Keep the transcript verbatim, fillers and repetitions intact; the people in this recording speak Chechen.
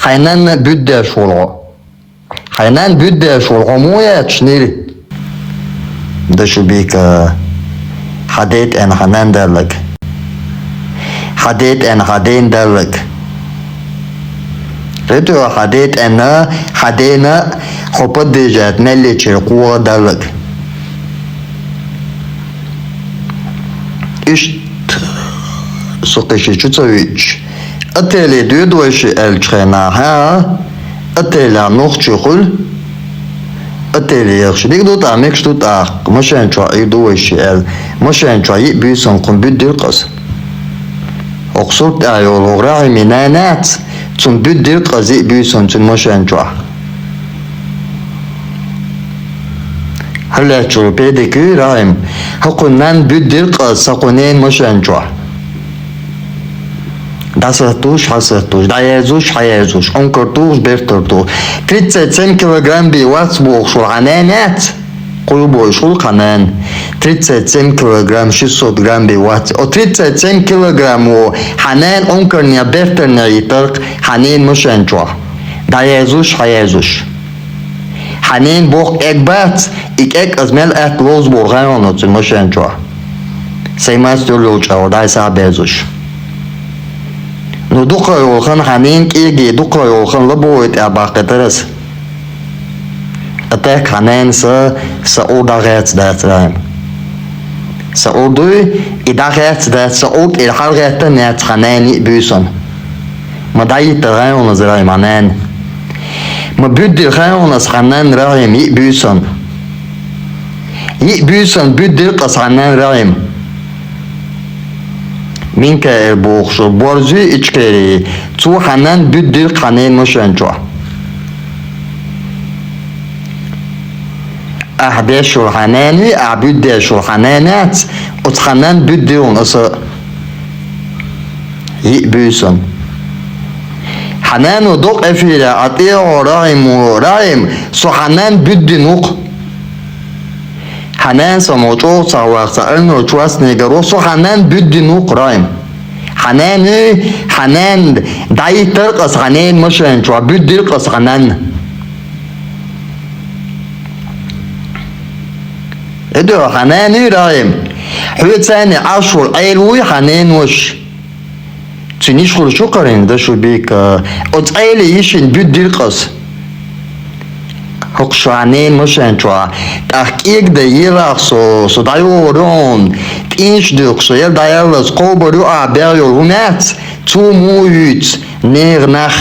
Хьайнан буьддеш волу хьо. Хьайнан буьддеш волу хьо муха яц шинир? Дашубика, хьан ден тӀена хьанан даллаг. Хьан ден тӀена хьан ден даллаг. Ретуьа хьан ден тӀена, хьан дена хьо поддержать мелличера кхоа даллаг. Иштта со кхин ши чу ца вуьтуш, отеле доьду вайши аьллачу хенахь, хьа, отеле нохчий хуьлу, отеле яхаш дика ду тӀаккха, мегаш ду тӀаккха, машен чохь Ӏийр ду вайши аьлла, машен чохь йиъ буьйсанна кхунна буьддира-кх аса. ХӀокху сурт тӀехь йолу хӀокху РахӀимин нана яц, цунна буьддира-кх аса йиъ буьйсанна цуьнан машен чохь. ХӀара лаьттачу педик юй, РахӀим, хӀокхуьнан нанна буьддира-кх аса кху ненан машен чохь. ДӀасаттуш, хьасаттуш, дӀаерзуш, хьаерзуш, Ӏункар тухуш, бертар тухуш. Тридцать семь килограмм бен вац бохуш волу хьан нана яц? Кхуьйбойш хуьлу хьан нана. Тридцать семь килограмм, шестьсот грамм бен вац. О, тридцать семь килограмм волу хьан нана Ӏункарнехь, бертарнехь йиттира-кх хьан ненан машен чохь. ДӀаерзуш, хьаерзуш. Хьан ненан боху кӀег бац, и кӀег аса мел атта ловза боху хьайна цуьнан машен чохь. Сайн мастер йолчу агӀор дӀай схьа а безуш. Ну, дукха йолу хан хьан ненан кӀеги, дукха йолу хан лабо вай тӀехь баккхийтара аса. А тӀаккха хьан нана сан, сан ур дӀахаьцна дац, РахӀим. Сан ур дуй, и дӀахаьцна дац, сан ур тӀера хьалагӀаьттина яц хьан нана йиъ буьйсанна. Ма дӀайиттира хьайна аса, РахӀим, хьан нана. Ма буьддира хьайна аса хьан нана, РахӀим, йиъ буьйсанна. Йиъ буьйсанна буьддира-кх аса хьан нана, РахӀим. Минкаил бохуш, Борзуьй Ичкери, цо хьан нанна буьддира-кх хьан ненан машен чохь. Ахь беш йолу хьан нана юй, ахь буьддеш йолу хьан нана яц, оцу хьан нанна буьддира хьуна аса йиъ буьйсанна. Хьан нано докъа эфира, а тӀе а гӀо, РахӀимо, РахӀим, со хьан нанна буьддина ву-кх. Хьан нана со мо чӀогӀа ца ваха, ца Арнольд Шварценеггер ву, со хьан нанна буьддина ву-кх, РахӀим. Хьан нана, хьан нана дӀайиттира-кх аса хьан ненан машен чохь, буьддира-кх аса хьан нанна. И дуьхьа хьан нана юй, РахӀим. Хьоьца цхьаьна Ӏаш волу Ӏела вуй хьан ненан ваша? Цуьнан йиша хуьлуш ю-кх хӀара, Дашубика. Оцу Ӏелин йишина буьддира-кх аса. ХӀокху шу хьан ненан машен чохь. ТӀаккха кӀегадан елахь со, со дӀайогӀур ю хьуна. ТӀинаш дуьху со, ял дӀаяллалц кхобур ю ахь бегӀ йолу хӀума яц, цо муха юьйцу нехан нах.